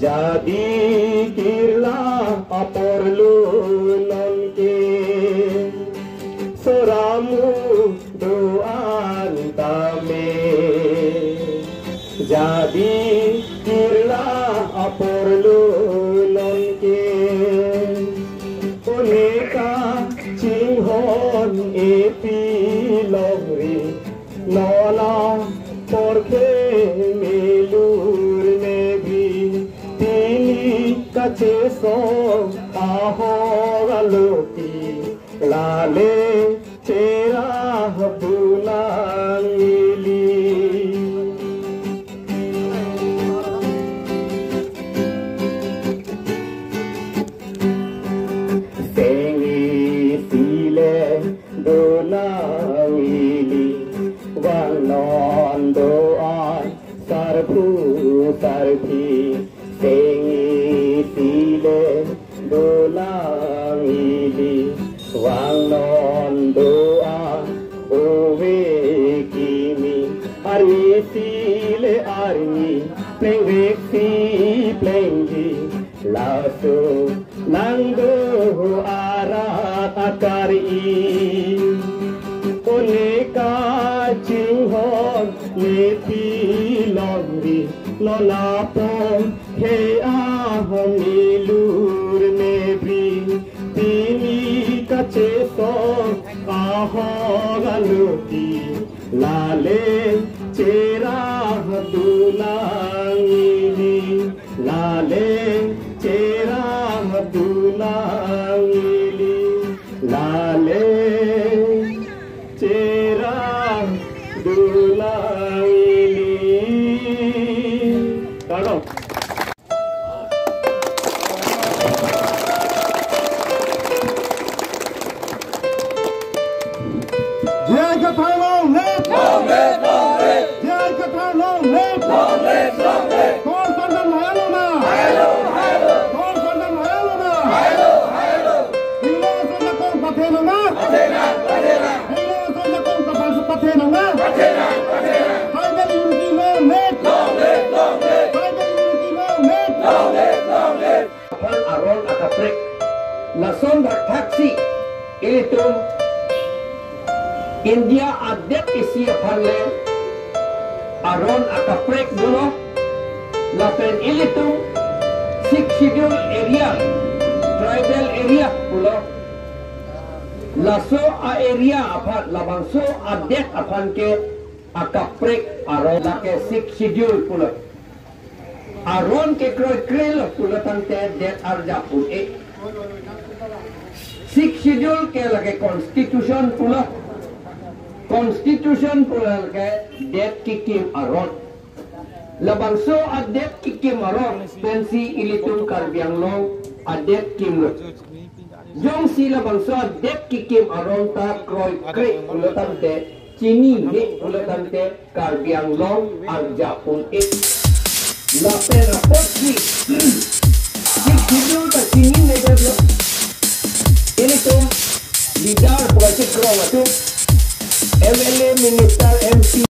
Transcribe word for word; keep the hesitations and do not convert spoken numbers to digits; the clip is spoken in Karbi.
Jadi kirla apor lo nonke, soramu do-an tame. Jadi kirla apor lo nonke, oneka chinghon epi longri, non apor ke milur mebi, pini kachesong ahok alopi, lale cherap dun nangli. Sengsi le do nangli, vangnon do-an sarpo sarpi. Sengsi le do nangli, vangnon do-an ove kimi. Arnisi le arni, plengveksi plengji, laso nang do arat akari. Oneka chinghon epi longri, non apor ke ahok milur mebi, pini kachesong ahok alopi, lale cherap dun nangli, lale cherap dun nangli, lale cherap dun nangli. Kardom. J I Kathar long live! Long live, long live! J I Kathar long live! Long live, long live! Tor sandam hai lo ma? Hai lo, hai lo! Tor sandam hai lo ma? Hai lo, hai lo! Helo ason jakong pathe nang ma? Pathe nang, pathe nang! Helo ason jakong pathe nang ma? Pathe nang, pathe nang! Tribal unity long live! Long live, long live! Tribal unity long live! Long live, long live! Aphan aron akaprek. Lason thakthaksi ilitum India adet isi aphan le aron akaprek dolo. Lapen ilitum Sixth Schedule area, tribal area pulo. Laso a-area aphan, labangso adet aphan ke akaprek aron, lake Sixth Schedule pulo. Aron kekroikre lo pulo tangte det arjap un-e. Sixth Schedule ke lake constitution pulo. Constitution pulo lake det kekim aron. Labangso adet kekim aron pensi ilitum Karbi Anglong adet kimlo. Jongsi labangso adet kekim aron ta kroikre pulo tangte, chinine pulo tangte, Karbi Anglong arjap un-e. Lapen apotsi Sixth Schedule ta chinine det lo. Ilitum leader pu kachekroi atum, M L A, minister, M P,